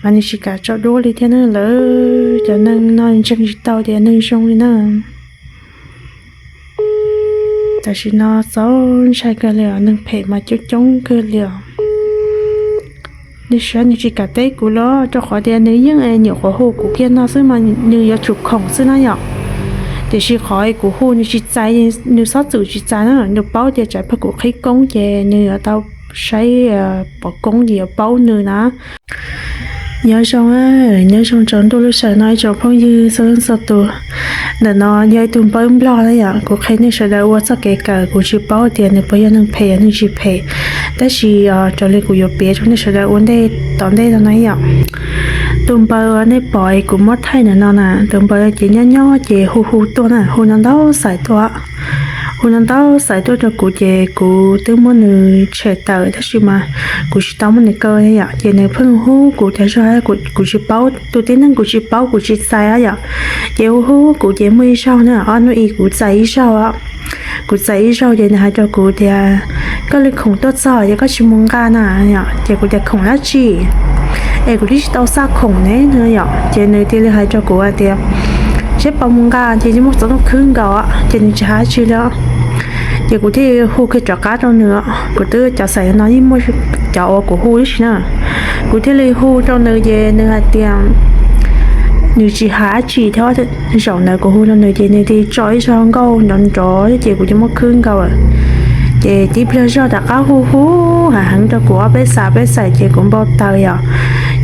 mas nws tsis kam tso duab li thiab na. Lawv cov neeg no ntseeg tsis tau tias neeg zoo li na. Tam sim no txaus ntshai kawg li os, neeg phem mas coob coob kawg li os. Nws saib nws tsis kam teb kuv los rau qhov tias nws yeej nyuam qhuav hu kuv kiag no xwb mas nws yuav tsum khoom xwb na yom. Tiam sis qhov kuv hu nws tsis txais, nws xob txwm tsis txais na, nws paub tias tsam pag kuv qhib koob ces nws yuav tau saib pom koob ces yuav paub nws na. Nyob zoo, nyob zoo tsaus ntuj lub sij hawm no ib tsoom phooj ywg txhua leej txhua tus. Ntawm no yog ib tug npawb nplog na yom, kuv qhia nej sawv daws ua txoj kev kawm, kuv tsis paub tias nws puas yog neeg phem yog neeg tsis phem, tab sis raws li kuv yuav piav rau nej sawv daws ua ntej tom ntej no na yom. Tus npawb nej pom kuv muab thaij ntawm no na, tus npawb ces nyob nyob ces hu hu tuaj na, hu no ntau xais tuaj. Hu no ntau xais tuaj rau kuv ces kuv twb muab nws tshem tawm tab sis mas kuv tsis tau muab nws kaw yom, ces nws pheej hu kuv tas zog, kuv tsis paub, tus tib neeg kuv tsis paub kuv tsis txais yom. Ces hu hu kuv ces muaj ib zaug na, ob hnub ib kuv txais ib zaug. Kuv txais ib zaug ces nws hais rau kuv tias, koj li khoom tuaj txog ces koj tsis mus nqa na yom. Ces kuv tias khoom dab tsi es kuv twb tsis tau xaj khoom ne no yom. Ces nws thiaj li hais rau kuv hais tias, seb puas mus nqa ces yeej muaj txoj nuj khwb nkaus, ces nws tsis hais dab tsi li. Ces kuv thiaj hu kiag rov qab rau nws, kuv twb cov xaim no yeej muaj cov uas kuv hu tib si na. Kuv thiaj li hu rau nws ces nws hais tias nws tsis hais dab tsi thiab. Zaum ntawd kuv hu rau nws ces nws thiaj tso ib zaug nkauj nrov nrov ces kuv ces muaj khwb nkaus lawm. Ces tib pliag zog rov qab hu hu heev heev rau kuv ob peb xaim peb xaim ces kuv npau taws yom.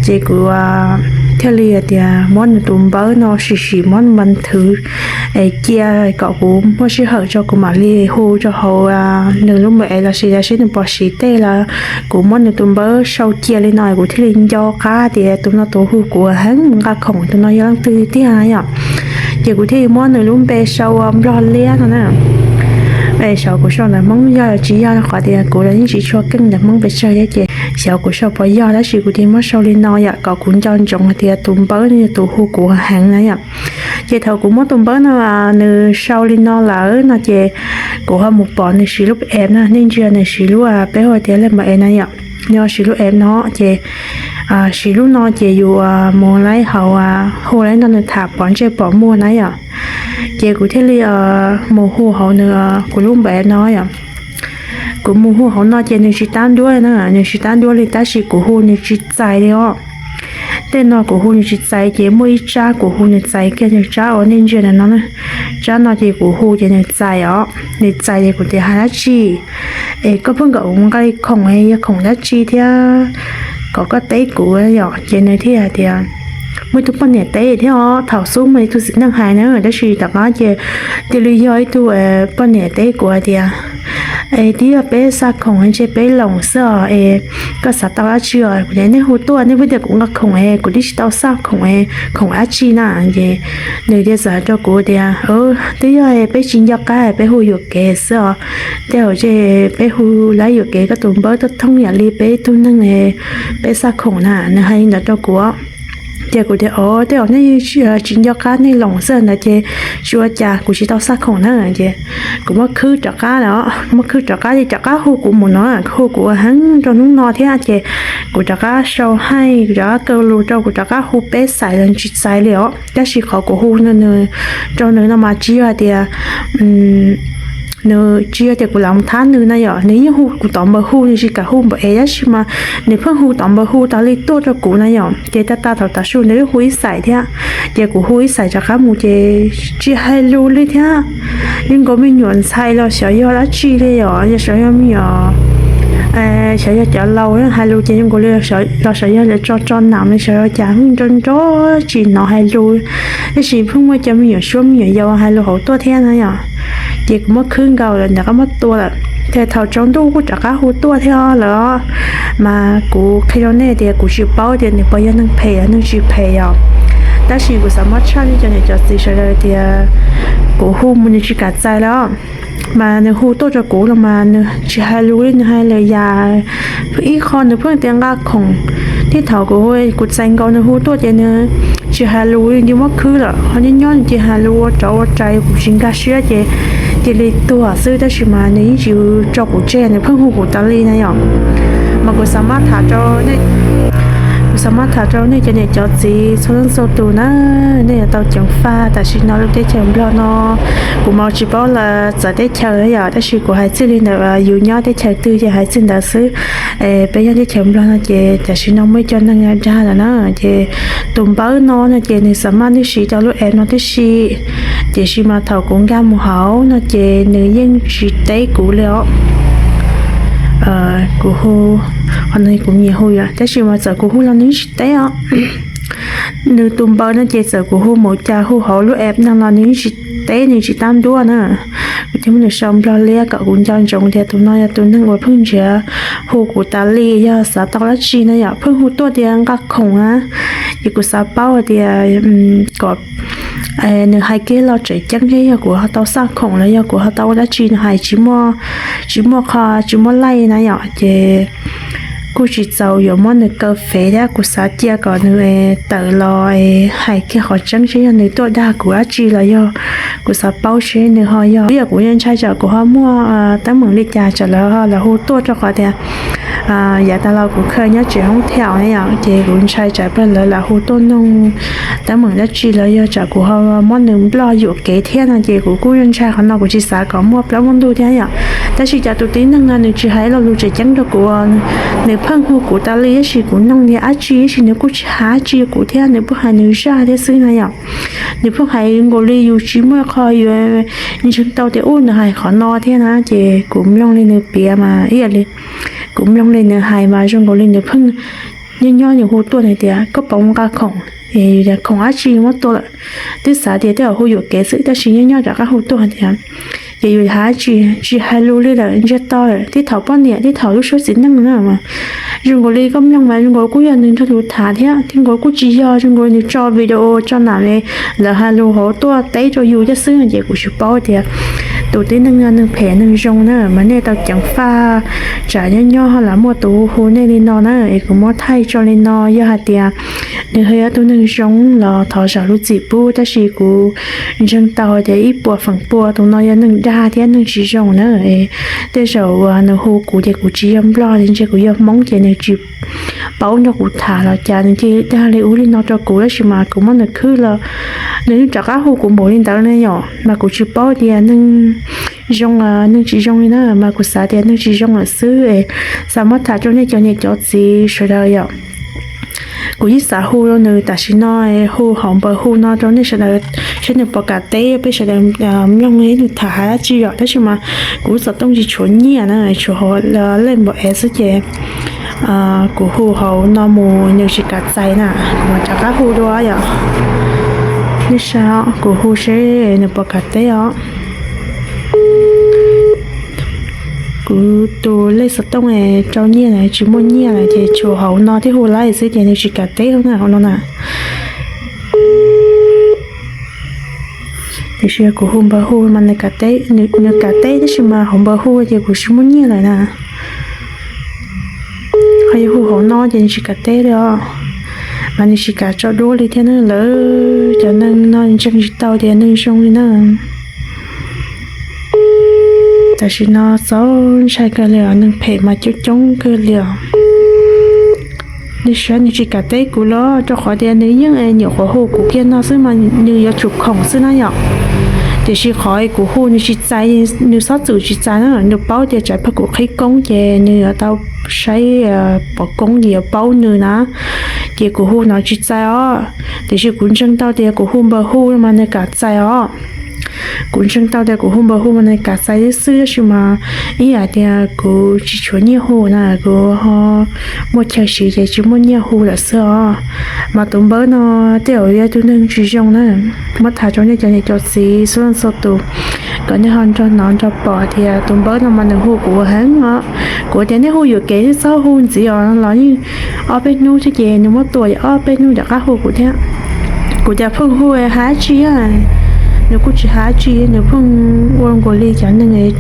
Ces kuv thiaj li hais tias muab nws tus npawb no sim sim muab nws nthwv es cia kom kuv muaj sij hawm tso kuv mam li hu rau hauv nws lub npawb es los sis yog seb nws puas siv tej los kuv muab nws tus npawb sau cia li no kuv thiaj li nco qab tias tus no tus hu kuv heev mus nqa khoom tus no yog leej twg tiag yom. Ces kuv thiaj li muab nws lub npe sau ua Nplog Liab no na. Xyov kuv sau ntawv Hmoob yog tsis yog qhov tias kuv los yeej tsis tshua keej ntawv Hmoob pes tsawg thiab ces xyov kuv sau puas yog tab sis kuv thiaj muab sau li no yom kom kuv nco ntsoov hais tias tus npawb no yog tus hu kuv heev na yom. Ces thaum kuv muab tus npawb no nws sau li no lawm no ces kuv ho mus pom nws siv lub app no, nej ntsia nws siv lub peb hu tias lej npam es no yom. Nws siv lub app no ces siv lub no ces yus mus laib hauv hu laib no nws tham pov ntsej pov muag na yom. Ces kuv thiaj li mus hu hauv nws kuv lub npam no yom. Kuv mus hu hauv no ces nws tsis tab duab na, nws tsis tab duab li tab sis kuv hu nws tsis txais li os. Tej no kuv hu nws tsis txais ces muaj ib tsab kuv hu nws txais kiag, nws tsab uas nej ntsia ntawm no na, tsab no ces kuv hu ces nws txais os, nws txais ces kuv tias hais dab tsi es koj pheej kom kuv nqa li khoom es yog khoom dab tsi thiab kom koj teb kuv yom. Ces nws thiaj hais tias muaj ib tug poj niam teb thiab os, thaum xub muaj ib tug txiv neej hais na tab sis tom qab ces cia li yog ib tug poj niam teb kuv hais tias es twb yog peb xaj khoom ntshe peb loos xwb os es koj xav tau dab tsi os. Kuv tias nej hu tuaj nej pheej tias kuv nqa khoom es kuv twb tsis tau xaj khoom es khoom dab tsi na. Ces nws thiaj txawm hais rau kuv tias twb yog peb tsis nco qab peb hu yuam kev xwb os. Tej zaum peb hu lawm yuam kev koj tus npawb tuaj thoob yam li peb tug neeg peb xaj khoom na, nws hais li ntawd rau kuv. Ces kuv tias o tej zaum nej tsis nco qab nej loos xwb ntawd ces tsis ua cas, kuv tsis tau xaj khoom na. Ces kuv muab khwb rov qab lawm, muab khwb rov qab ces rov qab hu kuv mus no, hu kuv heev rau hnub no thiab ces kuv rov qab sau hais, kuv rov qab kaw lus rau, kuv rov qab hu peb xais los tsis txais li os. Tab sis qhov kuv hu nws rau nws no mas tsis yog hais tias nws tsis yog tias kuv lam thab nws na yom, nws yeej hu kuv tom npawb hu, nws tsis kam hu npawb es tab sis mas nws pheej hu tom npawb hu tas li tuaj rau kuv na yom. Ces tag tag thaum tav su nws yeej hu ib xais thiab, ces kuv hu ib xais rov qab mus ces tsis hais lus li thiab. Zoo nkaus me nyuam ntxhais los xyov yog dab tsi li yom, yog xyov yog me nyuam, xyov yog cov laus hais lus ces zoo nkaus li los xyov yog lawv tso tso nam li xyov yog cas, nrov nrov tsis hnov hais lus. Tab sis pheej muaj cov me nyuam suab me nyuam yaus hais lus hauv tuaj thiab na yom. Ces kuv muab khwb nkaus lawm, rov qab muab tua lawm. Ces thaum tsaus ntuj kuj rov qab hu tuaj thiab lawm, mas kuv qhia rau nej tias kuv tsis paub tias nws puas yog neeg phem los neeg tsis phem yom. Tab sis kuv xav muab tshaj nej cov niam cov txiv sawv daws tias kuv hu mus nws tsis kam txais lawm. Mas nws hu tuaj rau kuv los mas nws tsis hais lus li, nws hais lawm yam ib qho nws pheej tias nqa khoom. Thiab thaum kuv hu kuv txais nkaus nws hu tuaj ces nws tsis hais lus li, nws muab khwb lawm, ho nyob nyob nws cia hais lus ua rov ua rais, kuv tsis nkag siab ces cia li tuag xwb. Tab sis mas nws yeej tsis tso kuv tseg, nws pheej hu kuv tas li na yom. Mas kuv xav mab tham rau nej, kuv Xav muab tham rau nej cov niam cov txiv txhua leej txhua tus na, nej yuav tau ceev faj. Tam sim no lub teb chaws Nplog no, kuv mas tsis paub lawv txawv teb chaws yom, tab sis kuv hais txij li ntawm yus nyob teb chaws twg ces hais txij ntawd xwb. Peb nyob teb chaws Nplog no ces tam sim no muaj ib co neeg dag lawm na, ces tus npawb no no ces nws xav maj nwj siv rau lub app no tib si, tiam sis mas thaum kuv nkag mus hauv no ces nws yeej tsis teb kuv li os. Kuv hu, qhov no kuv nyiam hu yom, tab sis mas txawm kuv hu los nws tsis teb os. Nws tus npawb no ces txawm kuv hu mus cas hu hauv lub app no los nws tsis teb, nws tsis tab ntuaj na. Kuv thiaj muab nws sau Nplog liab kom kuv nco ntsoov tias tus no yog tus neeg uas pheej nrhiav hu kuv tas li, yog xav tau dab tsi no yom, pheej hu tuaj tias nqa khoom na. Ces kuv xav paub hais tias kom nws hais kiag los tseem ceeb thiab, yog kuv ho tau xaj khoom los yog kuv ho tau ua dab tsi, nws hais tsis muaj, tsis muaj qho, tsis muaj laij na yom, ces kuj tsis txaus yuav muab nws kaw fev thiab. Kuv xav cia kom nws tawm los hais kiag qhov tseeb seb yog nws tuaj dag kuv dab tsi los yog kuv xav paub seb nws ho yog, yog kuv ntshai tsam kuv ho muaj teeb meem li cas tsam lawv ho los hu tuaj, rau qhov tias yav tas los kuv kha nyob tsev hoob thiab ne yom, ces kuv ntshai tsam pab lawv lam hu tuaj nug teeb meem dab tsi los yog tsam kuv ho muab nws nplog yuam kev thiab no ces kuv kuj ntshai qhov no, kuv tsis xav kom muaj plaub muaj ntug thiab yom. Tab sis cas tus tib neeg no nws tsis hais lo lus tseem ceeb rau kuv, nws pheej hu kuv tas li, tab sis kuv noog tias dab tsi, tab sis nws kuj tsis hais dab tsi kuv thiab, nws pheej hais nws zaj thiab xwb na yom. Nws pheej hais nkaus li yus tsis muaj qho yuav ntseeg tau tias ub nws hais qhov no thiab na, ces kuv mloog li nws piav mas ib yam li, kuv mloog li nws hais mas zoo nkaus li nws pheej nyob nyob nws hu tuaj nws tias koj puas nqa khoom, yus tias khoom dab tsi muab tua lawm. Twb xav tias tej zaum hu yuam kev xwb, tab sis nyob nyob rov qab hu tuaj tias ces yus hais dab tsi, tsis hais lus li lawm, ntsiag to lawm, tib thaum poj niam tib thaum lub suab txiv neej na. Zoo nkaus li koj mloog mas zoo nkaus kuj yog nws nrog yus tham thiab, zoo nkaus kuj tsis yog, zoo nkaus nws tso video tso nam li lawv hais lus hauv tuaj teb rau yus thiab xwb, ces kuv tsis paub tias tus tib neeg no neeg phem neeg zoo na, mas nej tau ceev faj tsam nyob nyob ho lam muaj tus hu nej li no na, es kuv muab thaij tso li no. Yog hais tias nws ho yog tus neeg zoo los thov zam lub txim pub, tab sis kuv ntseeg tau tias ib puas feem pua tus no yog neeg dag thiab neeg tsis zoo na. Tej zaum nws hu kuv ces kuv tsis yog nplog, ntshe kuv yog hmoob ces nws tsis paub nrog kuv tham los cas nws cia li dag li ub li no rau kuv, tab sis mas kuv muab nws khwb los nws yeej rov qab hu kuv npaum li ntawd ne yom. Mas kuv tsis paub tias neeg zoo, neeg tsis zoo li na, mas kuv xav tias neeg tsis zoo lawm xwb. Xav muab tham rau nej cov niam cov txiv sawv daws yom. Kuv yeej xav hu rau nws tam sim no, hu hauv npawb hu no rau nej sawv daws saib nws puas kam teb peb sawv daws mloog nws tham hais dab tsi yom. Tab sis mas kuv lub xov tooj tsis tshuav nyiaj na, tshuav hauv lej npaum es xwb ces kuv hu hauv no mus nws tsis kam txais na, kuv mam rov qab hu dua yom. Nej saib kuv hu seb nws puas kam teb os. Kuv tus lej xov tooj rau nyiaj lawm tsis muaj nyiaj lawm ces tshuav hauv no thiab hu lawm xwb ces nws tsis kam teb na, hauv no na. Tiam sis kuv hu npawb hu mas nws kam teb, nws kam teb tab sis mas hauv npawb hu ces kuv tsis muaj nyiaj lawm na. Ho yog hu hauv no ces nws tsis kam teb li os, mas nws tsis kam tso duab li thiab na. Lawv cov neeg no ntseeg tsis tau tias neeg zoo li na. Tam sim no txaus ntshai kawg li os, neeg phem mas coob coob kawg li os. Nws saib nws tsis kam teb kuv los rau qhov tias nws yeej nyuam qhuav hu kuv kiag no xwb mas nws yuav tsum khoom xwb na yom. Tiam sis qhov kuv hu nws tsis txais, nws xob txwm tsis txais na, nws paub tias tsam pag kuv qhib koob ces nws yuav tau saib pov koob ces yuav paub nws na. Ces kuv hu no tsis txais os, tiam sis kuv ntseeg tau tias kuv hu npawb hu mas nws kam txais os. Kuv ntseeg tau tias kuv hu npawb hu mas nws kam txais xwb xwb, tab sis mas ib yam tias kuv tsis tshuav nyiaj hu na, kuv ho muaj chaw siv ces tsis muaj nyiaj hu lawm xwb os. Mas tus npawb no tej zaum yog tus neeg tsis zoo na. Muab tham rau nej cov niam cov txiv txhua leej txhua tus kom nej ho nrog hnov nrog pom tias tus npawb no mas nws hu kuv heev os. Kuv tias nej hu yuam kev xwb txhob hu ntxiv os los yeej ob peb hnub thiab ces nws muab tua ob peb hnub rov qab hu kuv thiab. Kuv tias pheej hu hais dab tsi, nws kuj tsis hais dab tsi, nws pheej ua nkaus li cov neeg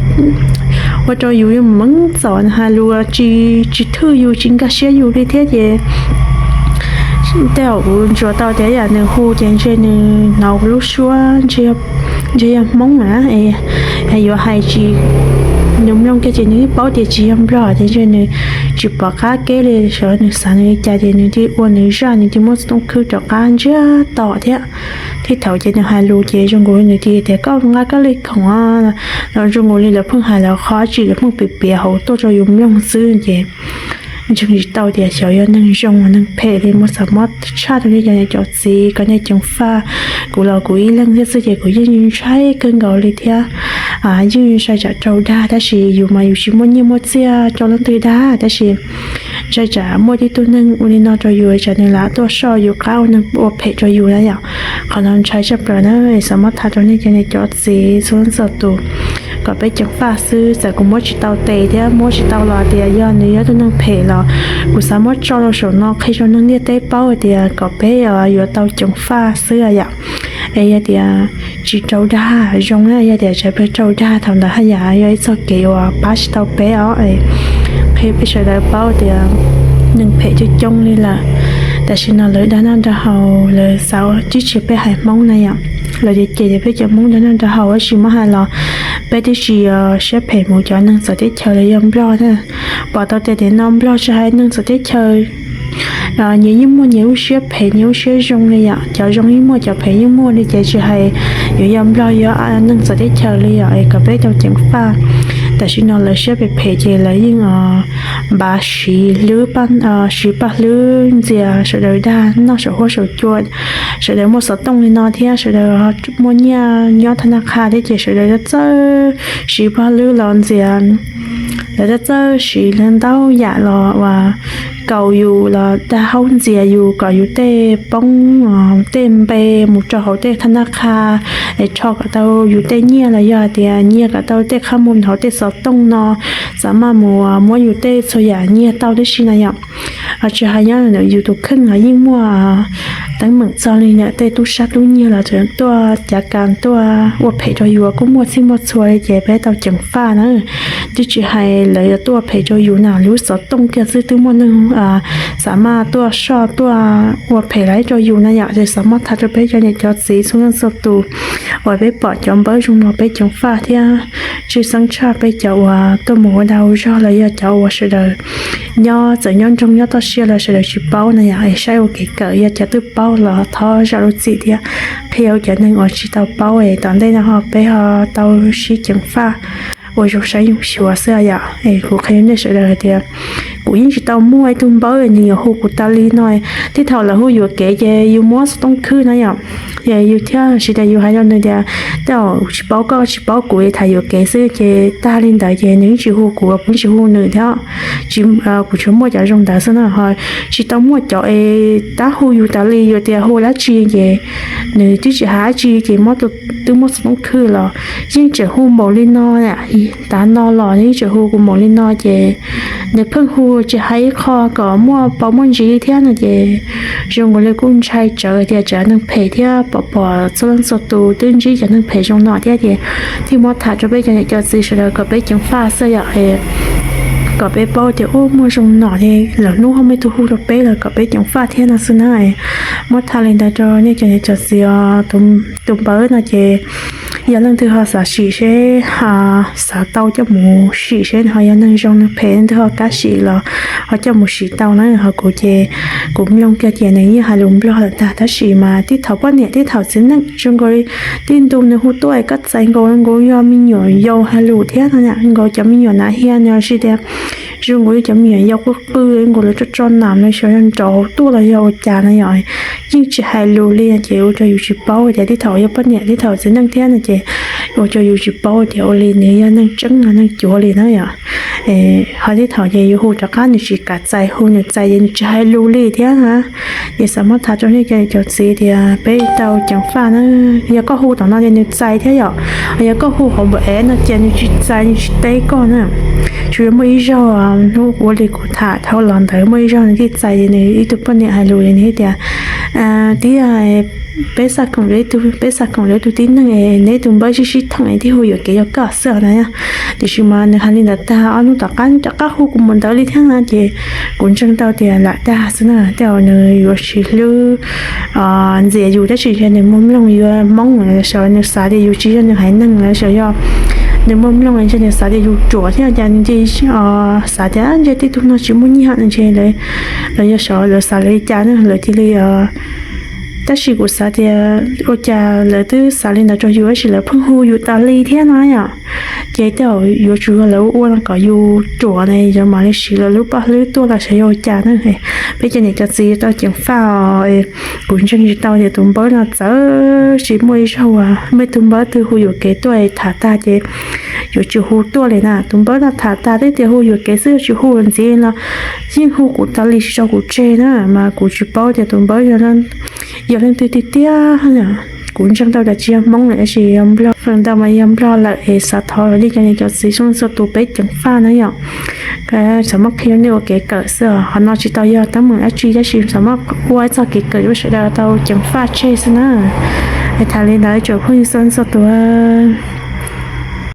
ua rau yus yeej meej txom, nws hais lus tsis, tsis thwj yus, tsis nkag siab yus li thiab ces tej zaum kuv ntsuas tau tias yam nws hu ces ntshe nws hnov kuv lub suab, ntshe yog Hmoob na, yuav hais tsis, nws mloog kiag ces nws yeej paub tias tsis yog Nplog ces ntshe nws tsis pom qab kev li, xyov nws xav nws li cas ces nws thiaj ua nws zaj, nws thiaj muab xov tooj khwb rov qab ntsiag to thiab. Thiab thaum ces nws hais lus ces zoo nkaus li nws thiaj tias koj nqa koj li khoom, los zoo nkaus li lawv pheej hais lawv qhov tsis, lawv pheej piav piav hauv tuaj rau yus mloog xwb ces ntseeg tsis tau tias xyov yog neeg zoo neeg phem li, muab xav mob tshaj rau nej cov niam cov txiv kom nej ceev faj. Kuv los kuv ib leeg thiab xwb ces kuv yeej ntshai kawg nkaus li thiab. Yeej ntshai tsam raug dag, tab sis yus mas yus tsis muaj nyiaj muaj txiaj rau leej twg dag, tab sis ntshai tsam muaj tib tug neeg ua li no rau yus, tsam nws lam tuaj soj yus qab ua neeg ua phem rau yus na yom. Qhov no ntshai tshaj plaws na, xav muab tham rau nej cov niam cov txiv txhua leej txhua tus kom peb ceev faj xwb. Txawm kuv muab tsis tau tes thiab muab tsis tau los tias yog nws yog tug neeg phem los kuv xav muab tso rau saum no qhia rau neeg ntiaj teb paub tias kom peb yuav tau ceev faj xwb yom. Es yog tias tsis raug dag zoo na, yog tias tsam peb raug dag thaum ntawd haj yam yog ib txoj kev uas pab tsis tau peb os. Qhia peb sawv daws paub tias neeg phem coob coob li lawm. Tam sim no lawv dag noj dag haus, lawv xav tib tsis peb haiv Hmoob na yom. Lawv cem cem peb cov Hmoob dag noj dag haus, tab sis muab hais los peb twb tsis siab phem mus cov neeg txawv teb chaws los yog Nplog thiab. Pom tau tias tiam no Nplog tsis hais neeg txawv teb chaws nyias yeej muaj nyias lub siab phem nyias lub siab zoo li yom. Cov zoo yeej muaj, cov phem yeej muaj li ces tsis hais yuav yog Nplog yog neeg txawv teb chaws li yom, es kom peb tau ceev faj. Tam sim no lawv siab phem phem ces lawv yeej npav siv hlwb, siv paj hlwb ntxias sawv daws dag noj saum huab saum cua. Sawv daws muaj xov tooj li no thiab sawv daws muaj nyiaj nyob thab naj qha thiab ces sawv daws txawj siv paj hlwb los ntxias. Lawv txawj siv ntau yam los uas kaus yus los dag haub ntxias yus kom yus tej poob tej npe mus rau hauv tej thab naj qha, es rho kom tau yus tej nyiaj los yog hais tias nyiag kom tau tej qhab mus hauv tej xov tooj no, xav maj mus muab yus tej txhua yam nyiag tau tib si na yom. Tsis hais nyob ntawm yus tus kheej los yeej muaj teeb meem txog li ntawm tej tub sab tub nyiag los tuaj cav kas tuaj ua phem rau yus kuj muaj txhij muaj txhua li ces peb tau ceev faj na. Twb tsis hais lawv yuav tuaj ua phem rau yus na, lub xov tooj kiag xwb twb muaj neeg xav maj tuaj soj tuaj ua phem lawv rau yus na yom. Ces xav muab tham rau peb cov niam cov txiv txhua leej txhua tus uas peb pom cov npawb zoo no peb ceev faj thiab. Tshwj xeeb tshaj peb cov uas tuaj mus ua dag ua zog los yog cov uas sawv daws nyob txawm nyob nroog nyob toj siab los sawv daws tsis paub na yom. Es saib ua kev kawm, yog cov twb paub los thov zam lub txim thiab qhia rau cov neeg uas tsis tau paub es tom ntej no ho peb ho tau sib ceev faj ua zoo saib zoo xyuas xwb yom. Es kuv qhia nej sawv daws hais tias kuv yeej tsis tau muaj ib tug npawb nws yuav hu kuv tas li no. Tej thaum lawv hu yuam kev ces yus muab xov tooj khwb na yom. Ces yus thiaj siv tas yus hais rau nws tias tej zaum tsis paub koj tsis paub kuv, tham yuam kev xwb ces tag li ntawd ces nws yeej tsis hu kuv, kuv yeej tsis hu nws thiab. Kuv tsuas muaj cov zoo ntawd xwb na, ho tsis tau muaj cov es tab hu yus tas li, yus tias hu dab tsi ces nws twb tsis hais dab tsi ces muab, twb muab xov tooj khwb los yeej tseem hu npaum li no. Tav no los yeej tseem hu kuv npaum li no ces nws pheej hu tsis hais ib qho kom muaj paus muaj ntsis li thiab no ces zoo nkaus li kuj ntshai tsawv tias tsam neeg phem thiab pom pom txhua leej txhua tus twb ntsib cov neeg phem zoo no thiab ces thiaj muab tham rau peb cov niam cov txiv sawv daws kom peb ceev faj xwb yom. Kom peb paub tias ub muaj zoo no thiab lwm hnub ho muaj ib tug hu rau peb los kom peb ceev faj thiab no xwb na. Muab tham li ntawd rau nej cov niam cov txiv os. Tus npawb no ces yog leej twg ho xav sim seb, xav tau coj mus sim seb nws ho yog neeg zoo neeg phem, leej twg ho kam sim los ho coj mus sim tau na. Ho kuv ces kuv mloog kiag ces nws yeej hais lus Nplog lawm ntag, tab sis mas tej thaum poj niam tej thaum txiv neej zoo nkaus li tej ntu nws hu tuaj koj txais nkaus nkaus yog me nyuam yaus hais lus thiab no, nkaus cov me nyuam nav hia no, sis tias zoo nkaus li cov me nyuam yaus qw qw nkaus lawv tso tso nam no, xyov yog nraud tuaj los yog ua cas no yom. Yeej tsis hais lus li ces ua rau yus tsis paub tias tej thaum yog poj niam tej thaum txiv neej thiab no ces ua rau yus tsis paub tias ua li nws yog neeg tseeb los neeg cuav li na yom. Ho tej thaum ces yus hu rov qab nws tsis kam txais, hu nws txais ces nws tsis hais lus li thiab na. Ces xav muab tham rau nej cov niam cov txiv tias peb tau ceev faj na. Yog koj hu tom no ces nws txais thiab yom, yog koj hu hauv npawb ev no ces nws tsis txais, nws tsis teb koj na. Tsuas yog muaj ib zaug hnub ua li kuv tham dhau los ntawd, muaj ib zaug nws thiaj txais, nws ib tug poj niam hais lus nws tias, tib, peb xa khoom rau ib tug, peb xa khoom rau ib tug tib neeg es neb tus npawb sib sib thooj es thiaj hu yuam kev rau koj xwb na. Tiam sis mas nws hais li ntawd tag ob hnub tom qab rov qab hu kuv mus ntawd li thiab na ces kuv ntseeg tau tias lam dag xwb na. Tej zaum nws yuav tsis hlub ntxias yus, tab sis nws muaj mloog yuav Hmoob lawm, nws xav tias yus tsis yog nws haiv neeg lawm, xyov yog nws muaj mloog ntshe nws xav tias yus ruam thiab cas ntshe xav tias ntshe tej tug no tsis muaj nyiaj no ntshe lawv, lawv yog xyov lawv xav lawv li cas na lawv cia li tab sis kuv xav tias ua cas lawv twb xav li ntawd rau yus tab sis lawv pheej hu yus tas li thiab no yom. Ces tej zaum yuav tsum yog lawv ua no kom yus ruam ne yus mam li siv lawv lub paj hlwb tuaj los xyov yog ua cas na. Peb cov niam cov txiv tau ceev faj os. Kuv ntseeg tsis tau tias tus npawb no txawv tsis muaj ib zaug uas muaj ib tug npawb twg hu yuam kev tuaj tham tag ces yuav tsis hu tuaj li na. Tus npawb no tham tag twb tias hu yuam kev xwb yuav tsis hu ntxiv los yeej hu kuv tas li tsis tso kuv tseg na mas kuv tsis paub tias tus npawb yog leej twg tiag tiag. Kuv ntseeg tau tias tsis yog Hmoob lawm tab sis yog Nplog, feem ntau mas yog Nplog lawm es xav thov los yeej cov niam cov txiv txhua txhua tus peb ceev faj na yom. Xav muab qhia nej ua kev kawm xwb os, qhov no tsis tau yog teeb meem dab tsi tab sis xav muab ua ib txoj kev kawm rau sawv daws tau ceev faj tseg xwb na. Es tham li ntawd tsoom phooj ywg txhua txhua tus.